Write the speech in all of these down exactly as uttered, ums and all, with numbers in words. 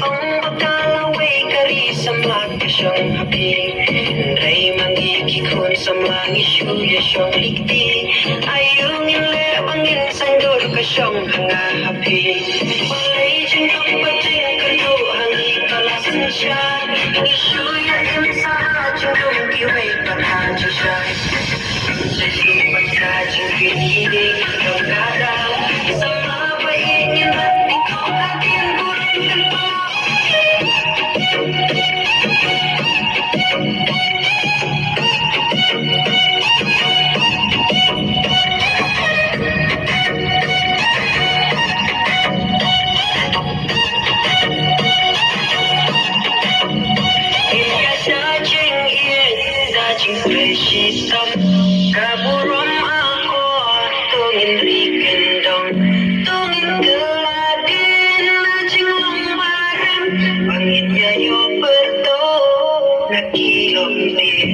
Ong ba ka la wei ka ri samla ka shong ha phi. Hynrei ma ngi ki khun samla ngi shu ïa shong leit kti. Aïu ngin leh ba ngin saiñdur ka shong ha nga ha phi. Balei jingdum ba jingkyrduh ha ngi ka la synshar. Ngi shu ïa im sa ha jingdum kiwei pat ha jingshai. Ka burom akor, to ngin ri kyndong, to ngin kylla dien na jinglong barem, ba ngin ïa ïoh pyrto na ki longdien.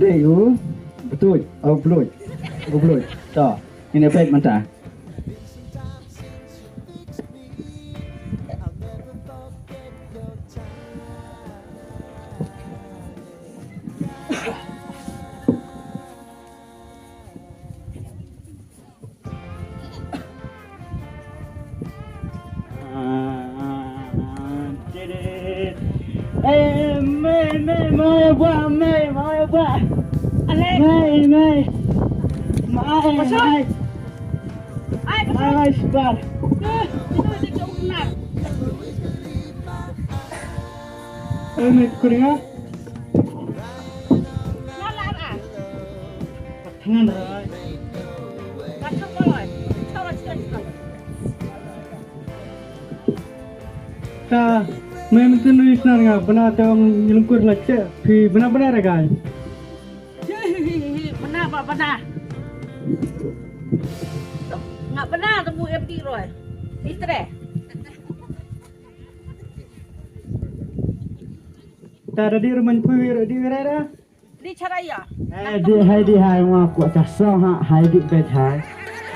Ei, u, betuj, u bluj, u bluj. To, ngin ïa peit mynta. Eh, mei, mei, mei, bua, mei, mei, bua. Alex. Mei, mei. Mai, mai. Ai, ai, sbar. Eh, mei, kuringa. Ngan rai. Ka, mei mynta nui snar nga, bana te ong ïalungkur la che, phi bana bana ra gai. Bana ba bana. Nga bana te mu em di roi. Itre. Ta da di ruman pui ra di ra ra. Di chara ya. Eh, di hai, di hai, ma ku ta so ha, hai di bej hai.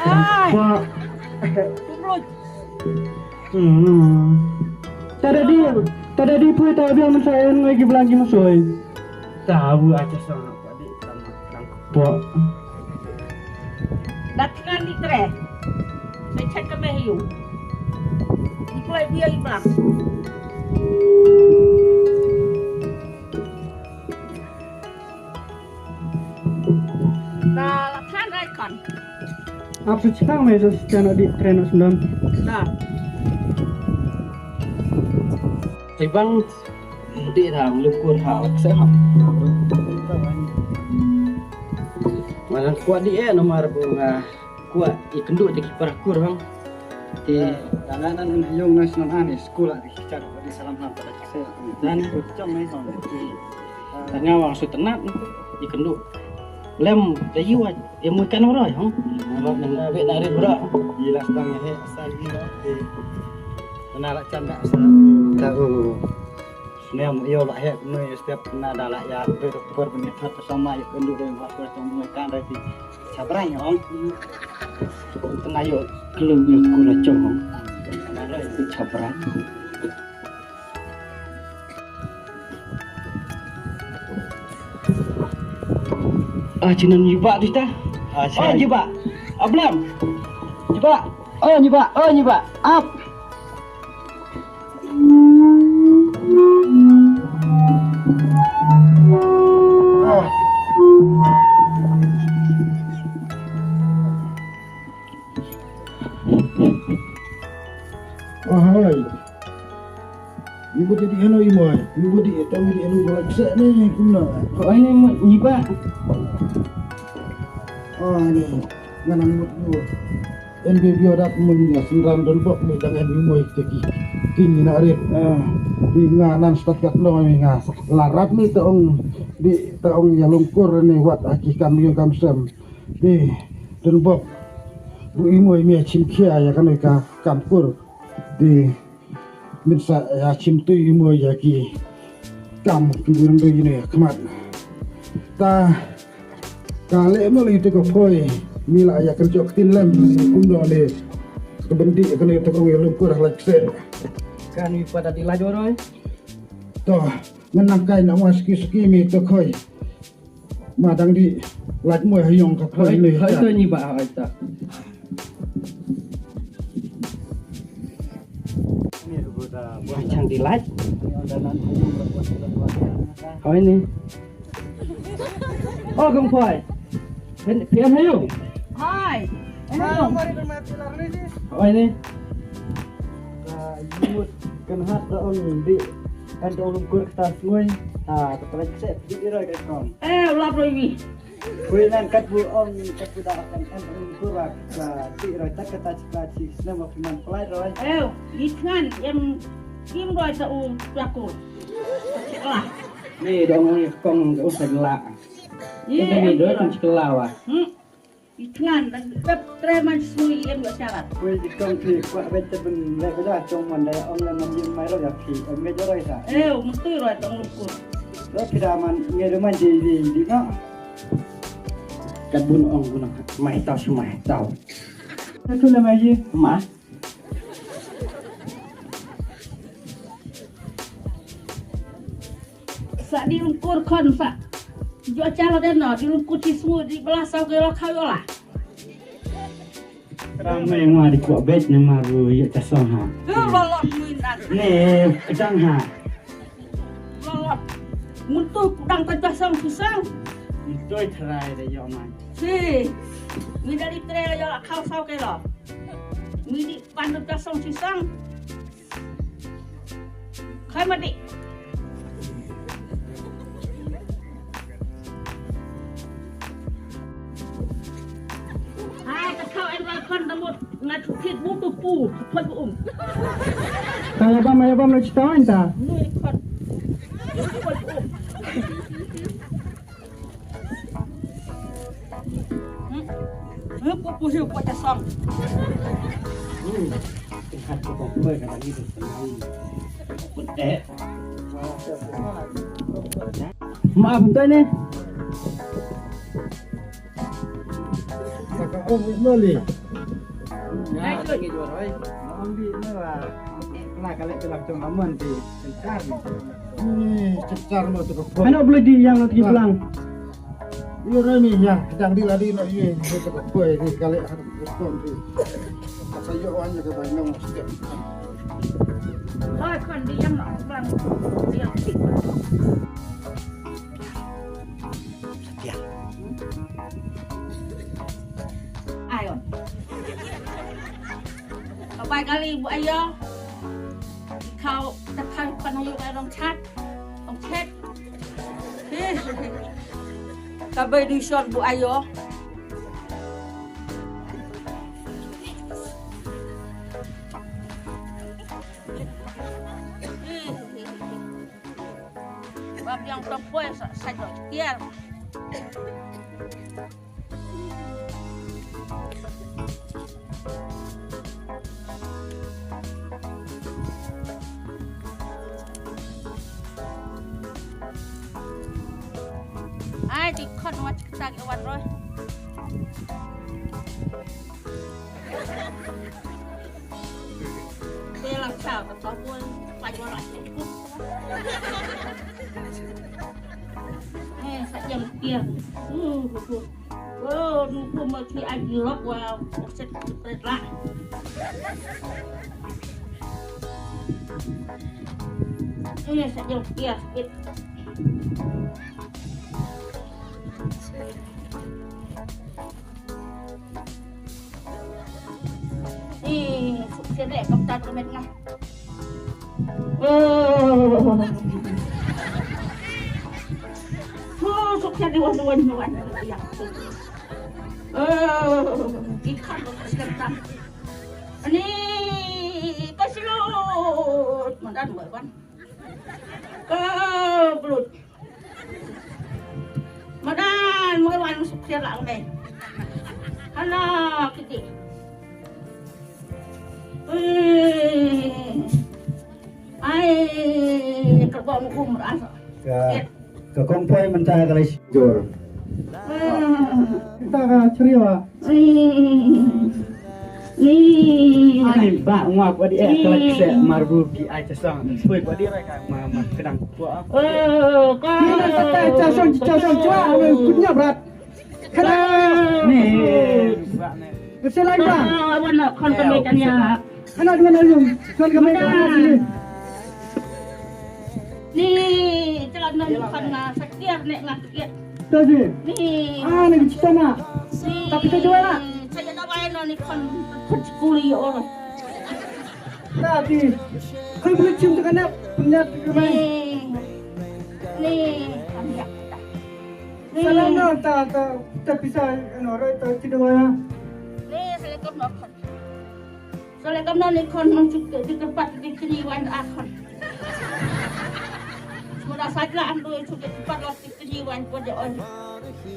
Ai. Ko. Kumroj. Hmm. Tada di, tada di pui ta biang masa en ngai ki blang ki masoi. Ta bu aja so ha, di tam tam. Po. Dat ngan di tre. Sai check ka me hiu. Di pui biang i blang. Ka la than rai kan. Ap sa chang me sa chang di tren os ndam. Da. Te bang di rang lukur ha lak se ha. Malang kuat di eh nomor bunga. Kuat i kendu di kipar kur bang. Ti. Tangan an yung nas nan ani sekolah di kichar di salam han pada kise. Dan kucang ni song. Tanga wang su tenat i kendu. Lem te yu ai, i mui kan ora hong. Nang be na ri bra. Di las bang he asal ni. Tana la chanda asal. Tahu. Snem yo ba he noi step na da la ya be doktor bini that sama i kendu de ma ko tong mui kan ri. Chabrai ong. Tengah yo kelum yo kula chong. Chabrai. Ah, chinan nyibak tu ta. Ah, oh, nyibak. Ablam. Nyibak. Oh, nyibak. Oh, nyibak. Ap. Ahai. Ni budi di hano imai. Ni budi eta ni di hano balak sa ni kumna. Ko ai ni mut ni ba. Ah ni. Ngana ni mut ni. En bi bio dat mun ya sinran don bok ni dang en imai teki. Kini na rit. Ah. Di nganan setakat no mi nga. Larap ni taong di taong ya longkor ni wat aki kam yung kam sem. Di, dun bok. Bu imoi mi chim khia ya kano ka kam kur. Di, min sa ya chim tu imoi ya ki kam ki burung tu ine khmat. Ta, ka le mo le tu ko poi. Mi la ya kerjo tin lem kum do le. Ke bendi kano tu ko ya lukur la kse. Kan mi pada di lajoroi. To, menang kai na wa ski ski mi tu koi. Ma dang di lait mui ha yong ka poi ni. Hoi to ni ba hoi to. Ni rugo da. Hai chang di lait. Hoi ni. Oh, kong poi. Phi, phi em ha yong. Hai. Oi ni. Ka yut kan hat da ong di kan da ong kur ta ngoi. Ah, ta pala cek di ira ka kong. Eh, ulap roi wi. Kui nan kat bu ong kat bu da kan kan ong kur ka di ira ta ka ta cik ta cik snem wa piman pelai roi. Eh, i tngan em kim roi ta u jakur. Cik lah. Ni da ong kong da u sa gelak. Ye, ni da kan cik lah wa. Hmm. I tngan, dan pep tre man sui em lo syarat. Wei di kong ti kwah wei te ben le bela chong man da ong le man yim mai lo ya phi. Em ngai jaro sa. Eh, mesti roi tong lukur. Lo phi da man ngai de man di di di no. Bun ong bun ong. Mai tau shi mai tau. Aku nama ye? Ma. Sa di lungkur khon sa. Jo chalo den no di lungkur ti smu di belas sau ke lo kau yola. Ramai ngwa di kuak bej ne maru yuk tasong ha. Tu lolot muin dan. Ne kedang ha. Lolot. Muntu kudang ta tasong susang. Muntu try de yuk mai. Si. Mi dari tre yo kau sau ke lo. Mi di pandu tasong susang. Khai mati. Hai, ka kau en roi kon damut ngat kit butu pu, pot um. Tanya bam, ayo bam, lo cita ta. Nui kon. Pot um. Hmm? Hmm, pu pu hiu pu tasong. Hmm. Tingkat pu pu pu kata gitu. Pun eh. Maaf, bentar ni. Saka oh, boleh. Ya, lagi juara, oi. Ambil ni lah. Lah, kalau tu lah tu mamun ti. Bentar ni. Ni, bentar mau tu ke. Mana boleh di yang nanti pulang? Yo roi mi ya, dang di ladi no ye, ni ka poi ni kali ha ka pon tu. Ka sa yo wan ka bai nong sikit. Oi, kon di yang no bang. Di yang sikit. Setia. Ayo. Ka bai kali bu ayo. Kau ta kau pan ayo ka dong chat. Dong chat. Ka bai du shon bu ayo. Ba biang tong poi sa sa jong tiar. Ai, di khon wat kita ke wan roi. Belang sa ka to pun pa yo la. Eh, sa jam tiar. Uh, uh, uh. Oh, nu ku ma ki ai di lok wa set pret la. Eh, sa jam tiar. Eh, suk sirek kam ta ka met ngah. Oh. Oh, suk sirek wan wan wan. Ya. Oh, ikan tu sirek tam. Ani, kasilut. Mandan wan. Kasilut. Madan mo wan suk sia la me. Hana kiti. Eh. Ai, ka ba mo kum ras. Ka, ka kong poi mynta ka lai jor. Eh. Kita ka chriwa. Ni. Ni. Ani ba ngwa ba di eh ka lak se mar bu ki ai chasang. Poi ba di rai ka ma ma kedang kwa. Oh, ka. Ni na ta chasang chasang chwa ame kunya brat. Kada. Ni. Ba ni. Beselai ba. Ah, wan na kon ka me tanya. Anak dua na yung. Kon ka me tanya. Ni, telah nang kon na sakit ne ngat sakit. Tadi. Ni. Ah, ni kita na. Ni. Tapi tu jual lah. Saya tak bayar no ni kon kon sekuli orang. Tadi. Kau boleh cium tu kan nak punya tu kan. Ni. Ni. Ambil. Ni. Salam no ta ta ta bisa no rai ta tidak bayar. Ni, saya kau no kon. Sale kam na ni kon nong chuk di tempat di kini wan a kon. Semua dah sajla andu chuk di tempat lo di kini wan ko de on.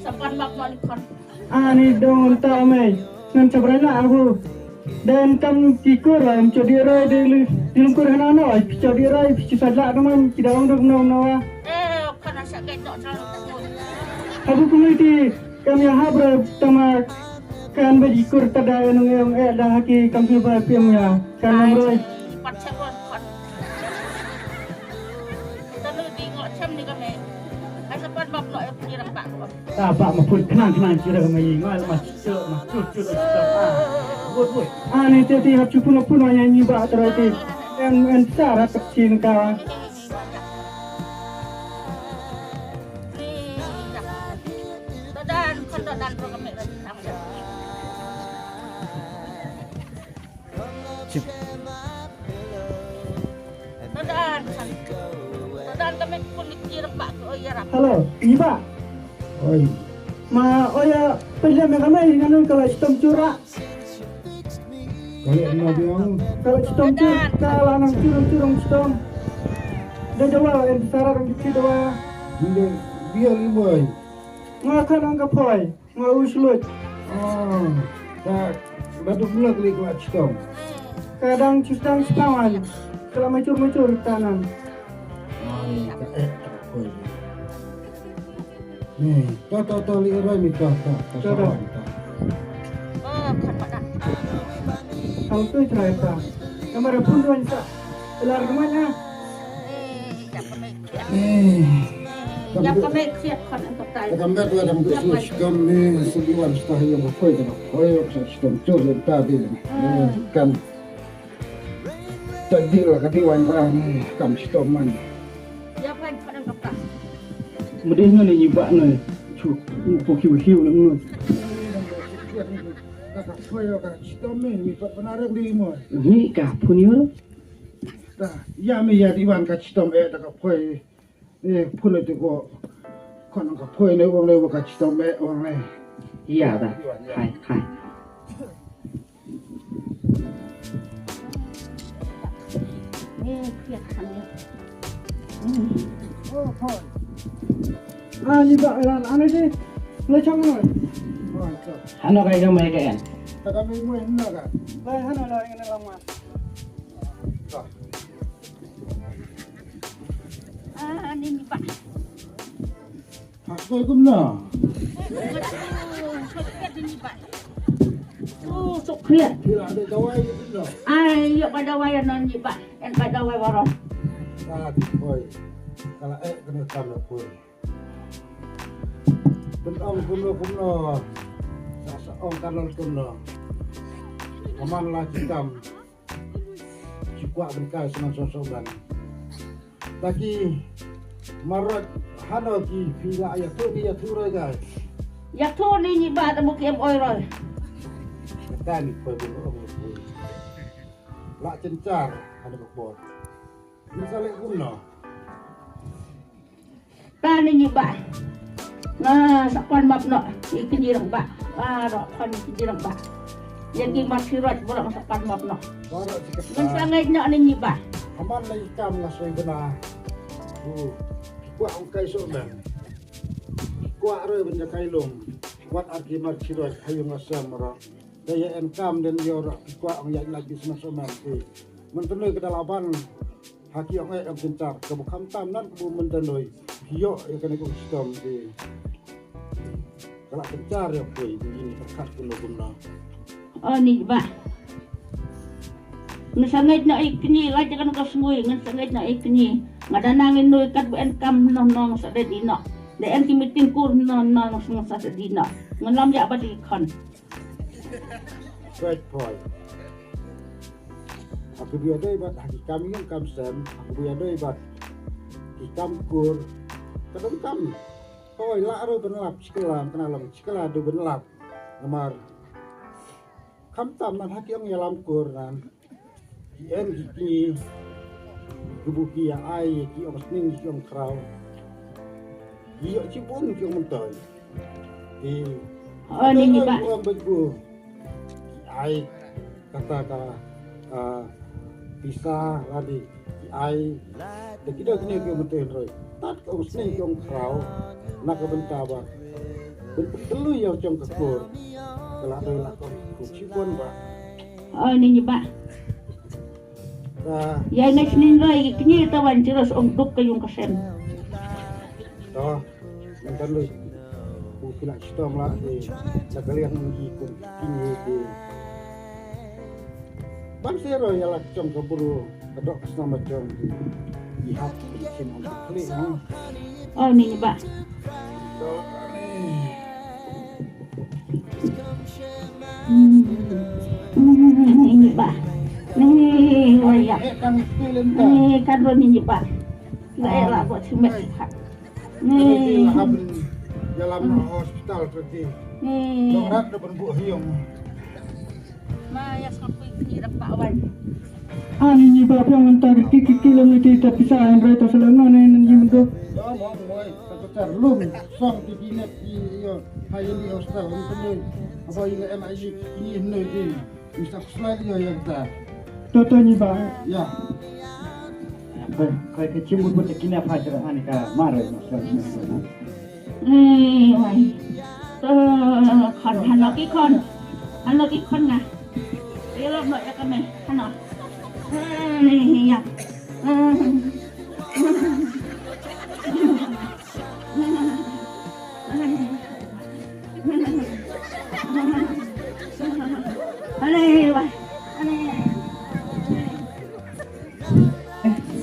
Sapan mak no ni kon. Ani dong ta mai. Ngan chabrai na aku. Dan kam kikur am chodi rai di di lungkur hana no. Chodi rai pichi sajla teman tidak ong dong no no. Eh, kana sa ke no sa. Aku kumiti. Kam ïa hap re tama kan ba jikur tada ïa nong ïong eh da haki kam phi ba pim ïa kan nong roi. Pat check on pat. Tanu di ngo chem ni kame. Ai sa pat bap no eh pira pak ko. Ta ba ma put khnang khnang kira ma yi ngal ma chut ma chut chut chut. Woi woi. Ani te ti hap chupun pun ïa ni ba trai ti. En en sa rat chin ka. Hello, Iba. Oi. Ma, oya, pele me kame, nganu kala chitom chura. Kala ina biang. Kala chitom chura, kala nang churung churung chitom. Da jawa, en sara rang kiti dawa. Nde biang imoi. Nga khan ang ka poi. Nga u slut. Oh, ta ba duk mlak li kala chitom. Kadang chustang chipangan. Kala machur machur tanam. Ai, ka eh, ka poi. Ni, to to to li rai mi to to to. To, to. Sawan to. Hal tu try ta. Kamar pun duan sa. Lar rumah nya. Eh. Yang kami siap kan untuk tai. Kam bet wa dang business kam ni sebulan setahun yang apa itu. Oh, ya, saya sudah curi tadi. Kan. Tadi lah kadi wan ni kam chitom man. Mede nga ne nyi ba ne. Chu, u po kiu kiu ne ngu. Ka ka poi ka chitom ne mi pat penareng di mo. Ni ka pun yo. Ta, ya mi ya di wan ka chitom eh ta ka poi. Eh, pun itu ko. Kon ka poi ne wang ne ka chitom eh wang ne. Iya ta. Hai, hai. Ah, ni ba ran ane de. Le chang no. Hano kai ga mai ga en. Ta ka mai mai na ka. Lai hano la ina lama. Ah, ni ni ba. Hakoi kumno. Oh, sukriat. Bila ada dawai kumno. Ai, yok ba dawai non ni ba. En ba dawai waron. Ah, koi. Kala eh kena kala pun. Tentang kumno kumno. Sa sa ong kanal kumno. Aman la kitam. Ki kwah ban kai shnong shnong shnong ban. Taki marot hano ki phi la ïathuh ki ïathuh roi kai. Ïathuh ni ngi ba ta mu ki em oi roi. Kata ni poi bun ong ni poi. La cencar hano ka por. Ni sa leh kumno. Ta ni ngi ba. Na sa pan map no. Iki ni rang ba. Ba ro pan iki ni rang ba. Yang ki mat sirot borok sa pan map no. Ngan sa ngai no ni ngi ba. Aman la ikam la soi bena. Bu. Kwah ong kai so ben. Kwah roi ben kai lum. Wat ar ki mat sirot hayu ngasam ro. Da ya en kam den yo ro. Kwah ong ya la bisnes so man ki. Mentenu ke dalaban. Ha ki ong eh ong pintar ka bu kham tam nan ka bu mynta noi. Ki ïoh ïa kane ka system ki ka la pintar ïa phi ki yin ka khat kumno kumno. Oh ni ba. Ngan sa ngeit na ik ni la jakan ka sngui ngan sa ngeit na ik ni. Nga da nang in noi kat bu en kam no no sa de di no. De en ki meeting kur no no no sa de di no. Ngan lam ïa ba di khon. Great point. Aku biya dei bat haki kam yung kam sem, aku biya dei bat ki kam kur. Kadang kam. Hoi la ru benlap chikla kena lam chikla du benlap. Namar kam tam nan haki ong yalam kur nan. Ki em ki ki ki bu ki ya ai ki ong sning ki ong kraw. Ki yo ki bun ki ong mentoi. Ki Oh ni ni ba. Ong bej bu. Ki ai kata ka ah, pisa ladi ki ai. Da ki da kini ki ong mentoi roi. Tat ki ong sning ki ong kraw. Na ka benta ba. Benta telu ya ong ka kur. Kala doi la ong kur chibun ba. Oh ni ni ba. Ya ngai snin roi ki kni ta wan chiros ong duk ka yung ka sem. To, ngan tan lui. U Ki la shitom la te la ka liang ngi kum ki ngi te. Ban se ro ïa la ka jong ka bru ka dok ka snam la jong te. Ngi hap ki sim ong ka kli no. Oh, ni ba. Ni ba. Ni wa ya. Ni kan ro ni ba. La ya la bo chimet. Ni. Ïalam hospital tu ti. Ni. Dong rat da ban bu hiong. Ma ya sngap ni da ba wan. Ani ni ba pang ta ki ki ki long ni ta pisa an rai ta sala no ne ni mdo. Dong mo mo ta ta lum song ti di net ti yo. Hai ni hospital ni tu ni. Aba ni M I ni ni ti. Mista kuslai ïa ïa kita. Toto ni ba. Ya. Kai kai kai chim bun bun kine apa cara ani ka mare. Eh, wai. Eh, khon hano ki khon. Hano ki khon nga. Ïa lo mo ïa kame hano. Eh, ya. Eh.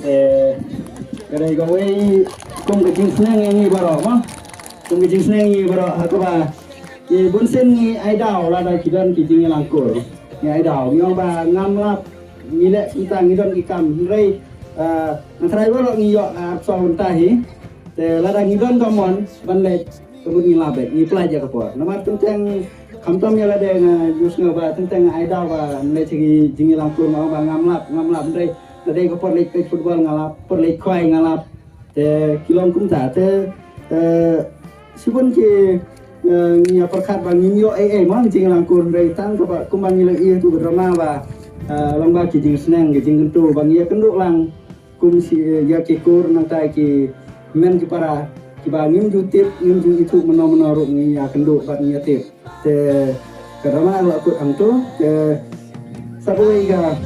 Te ka dei kawei kum ka jingsneng ïa ngi baroh mo. Kum ka jingsneng ïa ngi baroh ha kaba ngi bun sien ngi ai daw lada ki don ki jingïalangkur. Ngi ai daw ngi ong ba ngam lap ngi leh kumta ngi don ki kam hynrei, eh, nang trai baroh ngi ïoh, eh, arphew saw bynta hi. Te lada ngi don ka mon ban leit ka mut ngi lap beit ngi pynlait ïa ka por. Namar teng teng khamtam ïa lade nga ïohsngew ba teng teng nga ai daw ba leit sha ki jingïalangkur ma ba ngam lap ngam lap hynrei lade ka por leit peit football nga lap por leit khwai nga lap. Te ki long kumta te, eh, shibun ki, eh, ngi ïa pyrkhat ba ngim ïoh ei ei ma jingïalangkur hynrei tang kaba kumba ngi la ïoh tu ka drama ba, eh, long ba ki jingsneng ki jingkyntu ba ngi ïa kynduh lang. Kum shi, eh, ïa ki kur nangta ki men ki para kiba ngim ju tip ngim ju ithuh mynno mynno ruh ngi ïa kynduh bad ngi ïa tip. Te ka drama la kut hangto te sa kawei ka